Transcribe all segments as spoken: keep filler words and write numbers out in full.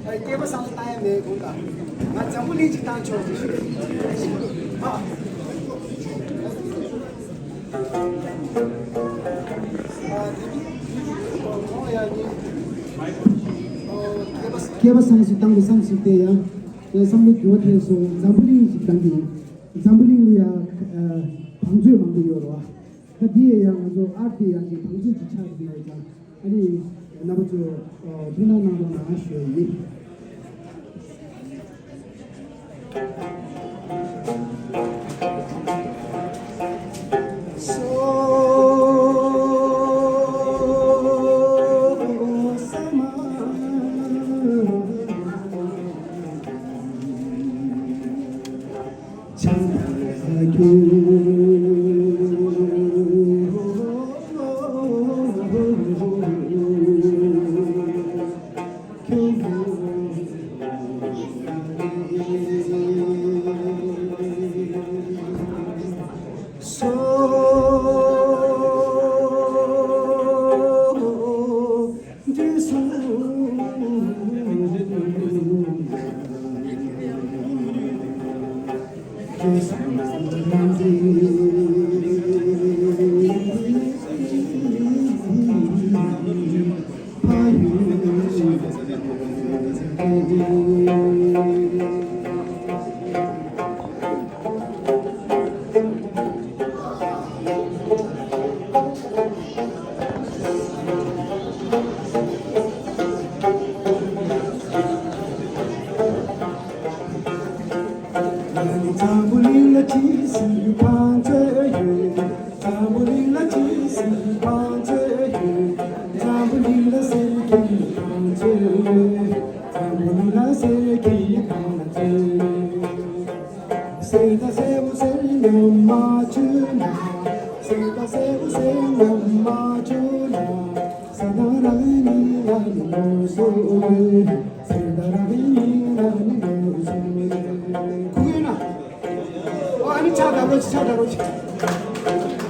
སྐྱེས་པ་བསམ་བློ་བཏང་ཡ་མེད་དགོངས་དང་། ང་འཛམ་བུ་གླིང་གཅིག་བཏང་ཆོག་ཅེས་ཞུ། ཨ། སྐྱེས་པ་བསམ་བློ་བཏང་དུ་བསམ་ཞིག་སྟེ་ཡང་། ཡང་བསམ་བློ་འགྱུར་བ་ཐེབས་སོང་། འཛམ་བུ་གླིང་ཞིག་བཏང་གི་ཡིན། འཛམ་བུ་གླིང་ལ་ཡང་བང་མཛོད་མང་པོ་ཡོད་རེད་བ། ད་འདི་ཡང་ང་ཚོ་ཨར་ཏི་ཡང་ཅིག་བང་མཛོད་ཅིག་ཆགས་ཀྱི་ཡོད་ཀྱང་། ཨ་ནི་རྣམ་པ་ཚོ་ཐུགས་སྣང་གནང་རོགས་གནང་ཞུ་ཡ་ཡིན། འཛམ་བུ་གླིང་ལ་ཅི་ཞིག་བང་མཛོད་ཡོད། འཛམ་བུ་གླིང་ལ་ཅི་ཞིག་བང་མཛོད་ཡོད། འཛམ་བུ་གླིང་ལ་གསེར་གྱི་བང་མཛོད་ཡོད། འཛམ་བུ་གླིང་ལ་གསེར་གྱི་བང་མཛོད་ཡོད། གསེར་དང་སེར་པོ་གསེར་ཉམས་མ་བཅོས་ན། གསེར་དང་སེར་པོ་གསེར་ཉམས་མ་བཅོས་ན། གསེར་དང་ར་བའི་གཉིས་ལ་ནི་ནོར་སོགས་ཡོད། གསེར་དང་ར་བའི་གཉིས་ལ་ནི་ནོར་སོགས་ཡོད། གོ་གི་ཡོད་ན། ཨོ་ཨ་ནི་ཕྱག་བརྡབ་རོགས་བྱེད། ཕྱག་བརྡབ་རོགས་བྱེད།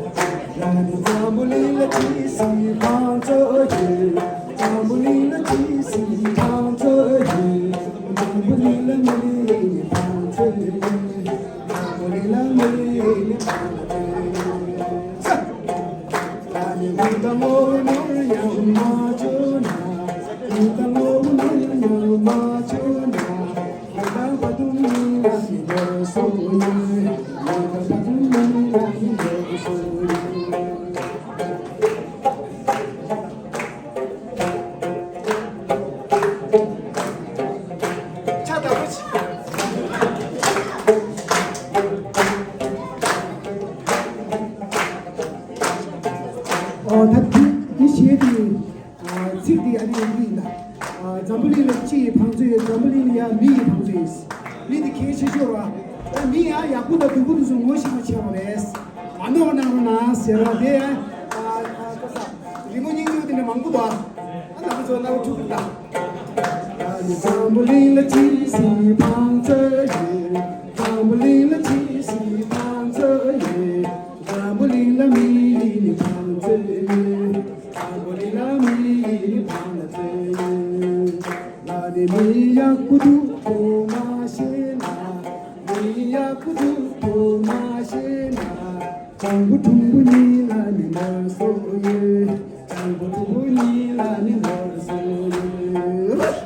འཛམ་བུ་གླིང་ལ་ཅི་ཞིག་བང་མཛོད་ཡོད། འཛམ་བུ་གླིང་ལ་ཅི་ཞིག་བང་མཛོད་ཡོད། འཛམ་བུ་གླིང་ལ་མི་ཡི་བང་མཛོད་ཡོད། འཛམ་བུ་གླིང་ལ་མི་ཡི་བང་མཛོད་ཡོད། ལ་ནི་ལུས་དང་ངོ་བོ་ནོར་ཡང་མ་བཅོས་ན། ལུས་དང་ངོ་བོ་ནོར་ཡང་མ་བཅོས་ན། ལུས་དང་བ་དུང་ནི་ལ་ནི་ལོ་སོ་ཡོད། ལུས་དང་བ་དུང་ནི་ལ་ནི་ལོ་སོ་ཡོད། ཕྱག་བརྡབ་རོགས་བྱེད། ཨོ་ད་འདི་འདི་གཞས་འདི་ཨ་ཚིག་འདི་ཨ་ནི་ཡིན་ད། ཨ་འཛམ་བུ་གླིང་ལ་ཅི་ཡི་བང་མཛོད་ཡོད། འཛམ་བུ་གླིང་ལ་ཡང་མི་ཡི་བང་མཛོད་ཡོད། མི་འདི་གལ་ཆེ་ཤོས་རེད་བ། ད་མི་ཡང་ཡག་པོ་དང་སྡུག་པོ་དེ་ཚོ་ངོ་ཤེས་པ་བྱས་པ་རེད། མ་ནོར་གནང་རོགས་གནང་ཟེར་བ་དེ། ཨ་ཨ་ཁ་ས། རི་མོ་རྙིང་རྙིང་དེ་འདྲ་མང་པོ་འདུག་ཨ་ནང་ཚོ་རྣ་བ་ཐུག་གི་འདུག་འཛམ་བུ་གླིང་ལ་ཅི་ཞིག་བང་མཛོད་ཡོད། འཛམ་བུ་གླིང་ལ་ཅི་ཞིག་བང་མཛོད་ཡོད། འཛམ་བུ་གླིང་ལ་མི་ཡི་བང་མཛོད་ཡོད། འཛམ་བུ་གླིང་ལ་མི་ཡི་བང་མཛོད་ཡོད། ལ་ནི་མི་ཡག་པོ་འདུག་གོ་མ་ཤེས་ན། མི་ཡག་པོ་འདུག་གོ་མ་ཤེས་ན། སྤྱང་པོ་ཁྲུང་པོ་གཉིས་ལ་ནི་ནོར་སོགས་ཡོད། སྤྱང་པོ་ཁྲུང་པོ་གཉིས་ལ་ནི་ནོར་སོགས་ཡོད།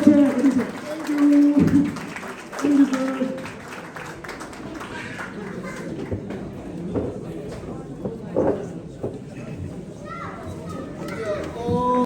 Thank you. Thank you, sir.